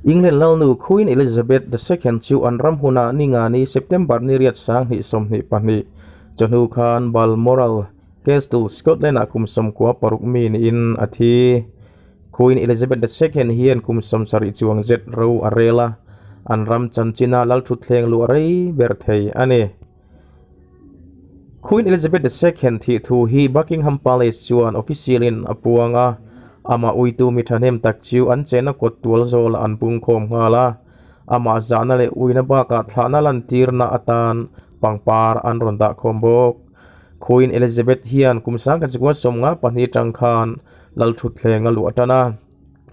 England lalnu Queen Elizabeth the Second chu an ram hunah ningani September ni riat 2022 chawhnu khan Balmoral Castle, Scotland-ah kum 96 mi niin a thi. Queen Elizabeth the Second hian kum 70 chuang zet ro a rel a, an ram chanchina lalthutthleng luah rei ber thei a ni. Queen Elizabeth the Second thih thu hi Buckingham Palace chuan official-in a puang a, amah uitu mi thahnem tak chu an chenna kawt tual zawlah an pungkhawm nghal a, amah zahna leh uina bakah thlahna lantirna atan pangpar an rawn dah khawm bawk. Queen Elizabeth hian kum 1952 atang khan lalthutthleng a luah tan a,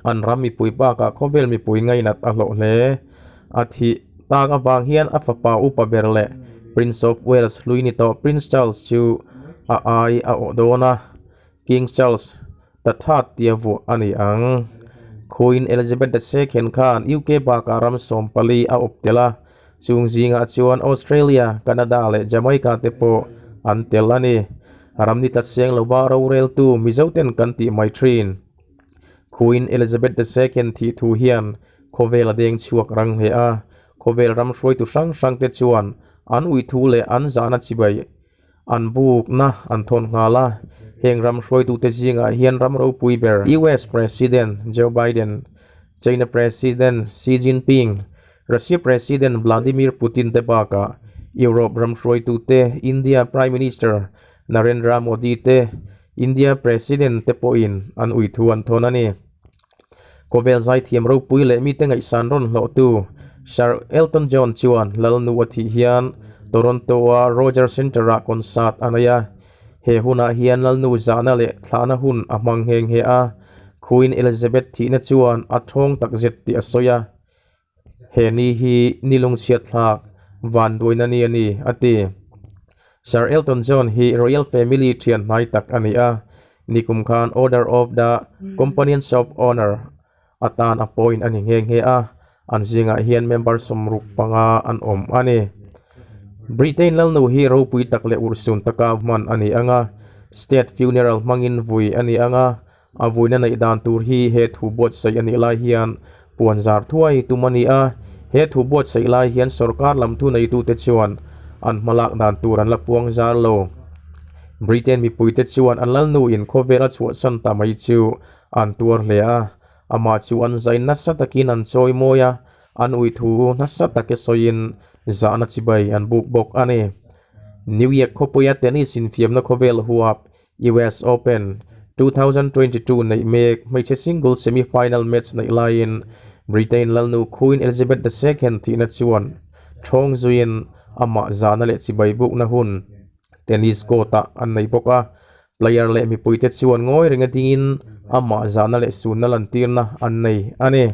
an ram mipui bakah khawvel mipui ngainat a hlawh hle. A thih tak avang hian a fapa upa ber leh Prince of Wales hlui ni tawh Prince Charles chu a ai a awh dawn a, King Charles the Third tia vuah a ni ang. Queen Elizabeth the Second khan UK bakah ram 14 a awp tel a, chung zingah chuan Australia, Canada leh Jamaica te pawh an tel a ni. Ram ni tla seng lova roreltu Mizoten kan tih mai thin. Queen Elizabeth the Second thih thu hian khawvel a deng chhuak rang hle a, khawvel ram hruaitu hrang hrang te chuan an ui thu leh an zahna chibai an bukna an thawn nghal a. Heng ram hruaitute zingah hian ram ropui ber US President Joe Biden, China President Xi Jinping, Russia President Vladimir Putin te bakah Europe ram hruaitute India Prime Minister Narendra Modi te India President te pawhin an ui thu an thawn a ni. Khawvel zaithiam ropui leh mite ngaihsan rawn hlawhtu Sir Elton John chuan Lalnu a thih hian Toronto-a Rogers Centre-ah concert a nei a. He hunah hian Lalnu zahna leh thlahna hun a hmang nghe nghe a. Queen Elizabeth thihna chuan a thawng takzet tih a sawi a. He ni hi ni lungchhiat thlak vanduaina ni a ni, a ti. Sir Elton John hi Royal Family thian hnai tak a ni a, nikum khan Order of the Companions of Honour atan a point a ni nghe nghe a, an zingah hian member 65 an awm a ni. Britain lalnu hi ropui tak leh urhsun taka hman a ni ang a, state funeral hmangin vui a ni ang a, A vuina neih dan tur hi he thu buatsaih a nih lai hian puan zar thuai tum a ni a, he thu buatsaih lai hian sorkar lam thuneitute chuan an hmalak dan tur an la puang zar lo. Britain mipuite chuan an lalnuin khawvel a chhuahsan ta mai chu an tuar hle a, amah chu an zai nasa takin an chawi mawi a, an ui thu nasa take sawiin zahna chibai an buk bawk a ni. New York khawpuia tennis infiamna khawvel huap US Open 2022 neih mek hmeichhe single semi-final match neih laiin Britain lalnu Queen Elizabeth the Second thihna chuan thawng zuiin amah zahna leh chibai bukna hun tennis court-ah an nei bawk a. Player leh mipuite chuan ngawi renga dingin amah zahna leh sunna lantirna an nei a ni.